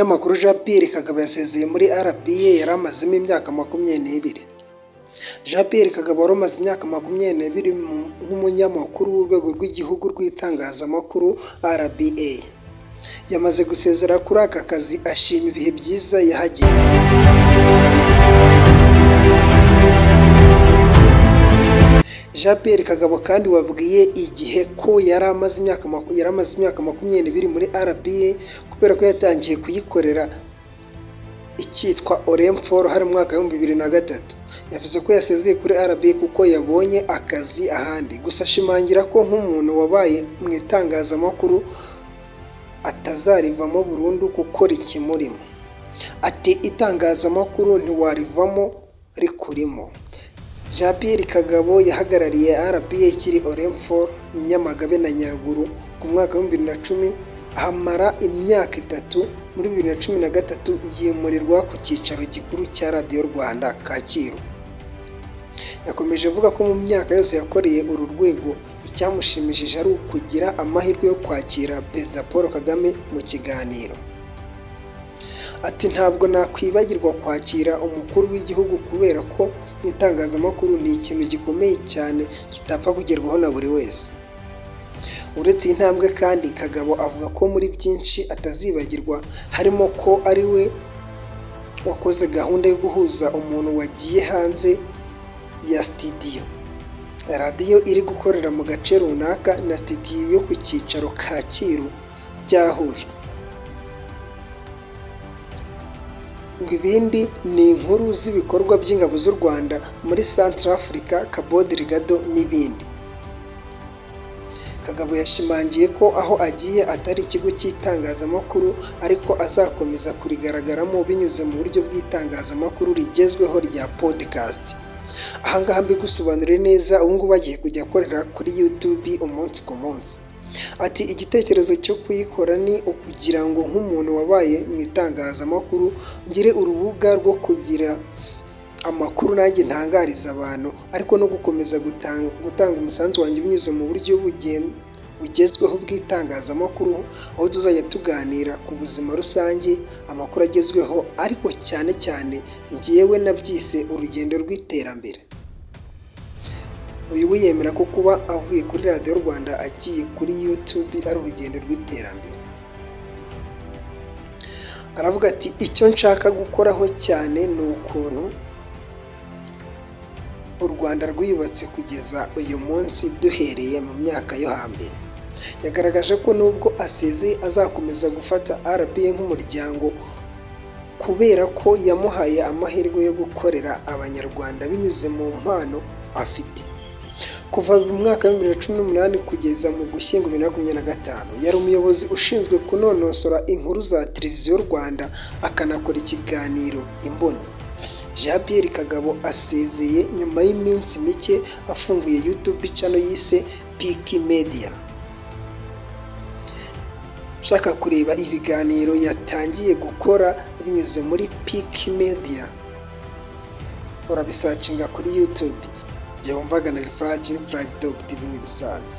Umunyamakuru Jean Pierre Kagabo yasezeye muri RBA yari amazemo imyaka 22. Jean Pierre Kagabo wari umaze imyaka 22 nk'umunyamakuru w'urwego rw'igihugu rw'itangazamakuru RBA, yamaze gusezera kuri aka kazi ashima ibihe byiza yahagiriye. Jean Pierre Kagabo kandi wabwiye Igihe ko yari amaze imyaka 22 muri RBA kubera ko yatangiye kuyikorera icyitwa Orinfor hari mu mwaka 2003. Yavuze ko yasezeye kuri RBA kuko yabonye akazi ahandi, gusa ashimangira ko nk'umuntu wabaye mu itangazamakuru atazarivamo burundu kuko rikimurimo. Ati “Itangazamakuru ntiwarivamo rikurimo.” Jean Pierre Kagabo yahagarariye RBA ikiri Orinfor Nyamagabe na Nyaruguru ku mwaka 2010, ahamara imyaka 3. Muri 2013 yimurirwa ku cyicaro gikuru cya Radiyo Rwanda Kacyiru. Yakomeje avuga ko mu myaka yose yakoreye uru rwego icyamushimishije ari ukugira amahirwe yo kwakira Perezida Paul Kagame mu kiganiro. Ati “Ntabwo nakwibagirwa kwakira umukuru w'igihugu kubera ko mu itangazamakuru ni ikintu gikomeye cyane kitapfa kugerwaho na buri wese.” Uretse iyi ntambwe kandi, Kagabo avuga ko muri byinshi atazibagirwa harimo ko ari we wakoze gahunda yo guhuza umuntu wagiye hanze ya sitidiyo, radiyo iri gukorera mu gace runaka na sitidiyo yo ku cyicaro Kacyiru byahujwe. Ngo ibindi ni inkuru z'ibikorwa by'ingabo z'u Rwanda muri Centrafrique, Cabo Delgado n'ibindi. Kagabo yashimangiye ko aho agiye atari ikigo cy'itangazamakuru ariko azakomeza kurigaragaramo binyuze mu buryo bw'itangazamakuru rigezweho rya podcast. Aha ngaha mbigusobanurire neza, ubu ngubu agiye kujya akorera kuri YouTube umunsi ku munsi. Ati “Igitekerezo cyo kuyikora ni ukugira ngo nk'umuntu wabaye mu itangazamakuru ngire urubuga rwo kugira amakuru nanjye ntangariza abantu, ariko no gukomeza gutanga umusanzu wanjye binyuze mu buryo bugezweho bw'itangazamakuru, aho tuzajya tuganira ku buzima rusange, amakuru agezweho, ariko cyane cyane njyewe nabyise urugendo rw'iterambere.” Uyu we yemera ko kuba avuye kuri Radiyo Rwanda agiye kuri YouTube ari urugendo rw'iterambere. Aravuga ati “Icyo nshaka gukoraho cyane ni ukuntu u Rwanda rwiyubatse kugeza uyu munsi duhereye mu myaka yo hambere.” Yagaragaje ko nubwo asezeye azakomeza gufata RBA nk'umuryango kubera ko yamuhaye amahirwe yo gukorera Abanyarwanda binyuze mu mpano afite. Kuva mu mwaka wa 2018 kugeza mu Gushyingo 2025, yari umuyobozi ushinzwe kunonosora inkuru za Televiziyo Rwanda akanakora ikiganiro Imboni. Jean Pierre Kagabo asezeye nyuma y'iminsi mike afunguye YouTube channel yise PK Media. Ushaka kureba ibiganiro yatangiye gukora binyuze muri PK Media, urabisearchinga kuri YouTube. Jya wumvaga na Flash, Flash Top TV nk'ibisanzwe.